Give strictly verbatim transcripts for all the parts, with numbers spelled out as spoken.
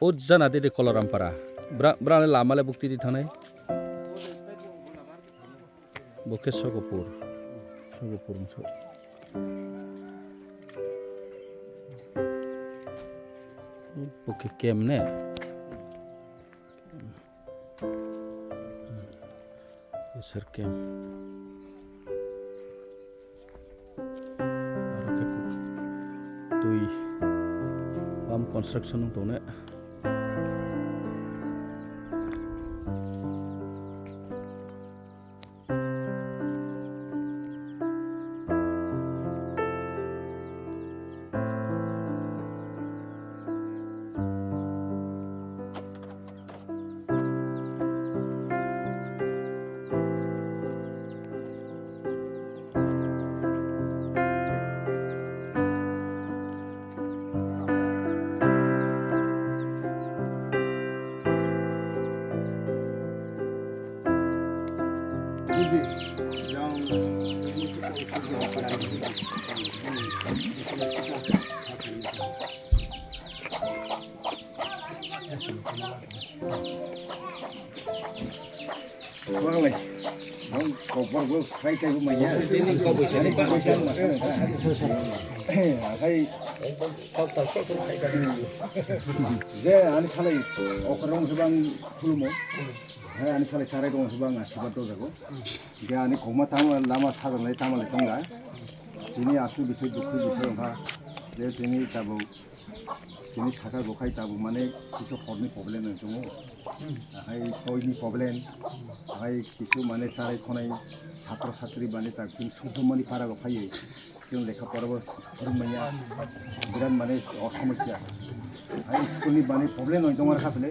O jana dede Kolorampara. Bra, bra le lama le bukti di thanai. Bo khe Sogopur. Sogopur wngso. Bo khe kem ne? Sir kem. Aro khe twi pump construction wng tongnai. Wng lai. Nong kokborok bo sai taibo manya. Tini kokborok sai taibo manya. Akhai je ani salai okorong sebang khulumo. Hai ani salai sarai dong sebang asibat do jago. Je ani kokma tama lama sagang lai tama lai tongla. Tini asu bisai dukhu bisai ongkha. Je tini tabuk Tini saka bo khai tabuk mane kisu horni problem nang tongo. Hai koini problem, hai kisu mane charai khonai chhatro chhatri mane tak tin sudom mani para bo khai. Tin lekha pora bo phurung manya birat mane osomosya. Hai school ni mane problem nang tongo kha phile.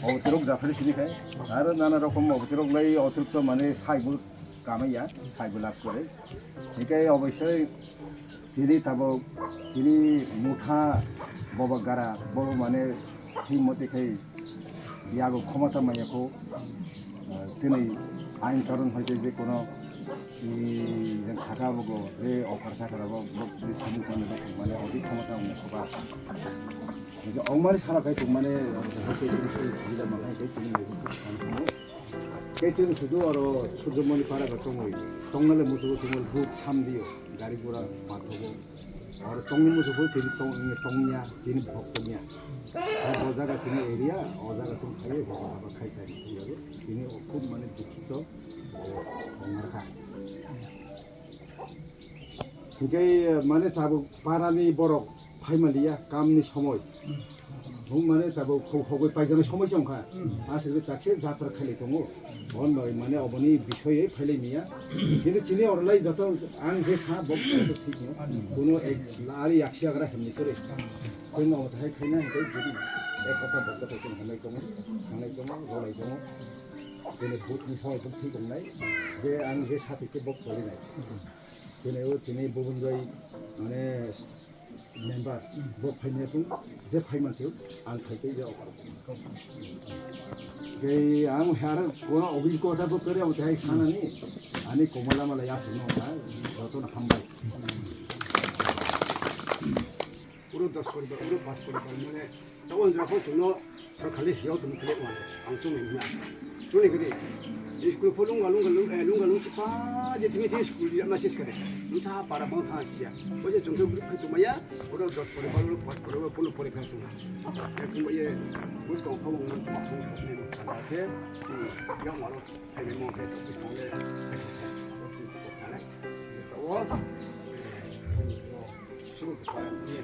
Obotorok japhre sini khai. Aro nana rokom obotorok lai otruk to mane sai bo kamaya, sai bo lab kore. Hikai oboisoi Chini tabuk, chini motha bobo gara, bobo mane thwi moti khai yago khomota manya kho, ah, tini ain karon hai je kono, i, jeng saka bogo, je okar sakara bo, bo, je samung mane bo, mane odi khomota manya kho ba. Hinkhe ongmani sara khai tong mane, hai khai tini sui sui da ma khai khai tini mai bo kho. Kaichwng sudu oro Surjomoni para ga tongwi. Tongnale musugo tongmani buk samdio, gari gura pathogo. Oro tongni musugo tini tong-, tongya, tini bok tongya. Hai o jaga chini area, o jaga chini khai, bo haba khai khai tongjago. Tini o khub mane dukhito, o tongnarkha. Hinkhe, mane, tabuk parani borok phaimaliya, kamni somoi. Hum, mane, tabuk khou hogoi paijaknai somoi se wngkha. Aswk takse jatra khailai tongo. Hon bai, mane, oboni bisoi phailai miya. Kintu chini orolai joto ang je sa bok joto thik no. Kuno ek lari yaksi agra hemni kore. Chwng omo thai khaina hinkhe bini ek kota bok joto chwng hamlai tongo, thanglai tongo, rolai tongo. Bini butni somoi bok thik wngnai. Je ang je sa thik se bok kolinai. Tini o tini Bubunjoi mane member bo phaimya tong je phaiman theu ang phaitei je okor. Tei ang har kono obis kota bo kore o thai sanani ani komala mala yasno ha jotono hambai. Uro dos poribar, uro pas poribar, mane, tabuk jora phano chwngno sorkari hiyo tong kile wan, ang chwngno himna. Chwngno kiri, je school pho lungga lungga lung, eh, lungga lung chipa, je timi timi school ya message kare. Nsa para bang tha siya. Bo je chwngno group khe tumaya, uro dos poribar, uro pas poribar, uro pondro poribar tuma. Ya tumba ye, bus kong kong nang chuma song sa ne, sa ne, ya maro, sa ne mo ke, bus kong le, sa ne, sa ne, sa ne, sa ne, Suru kepala dia.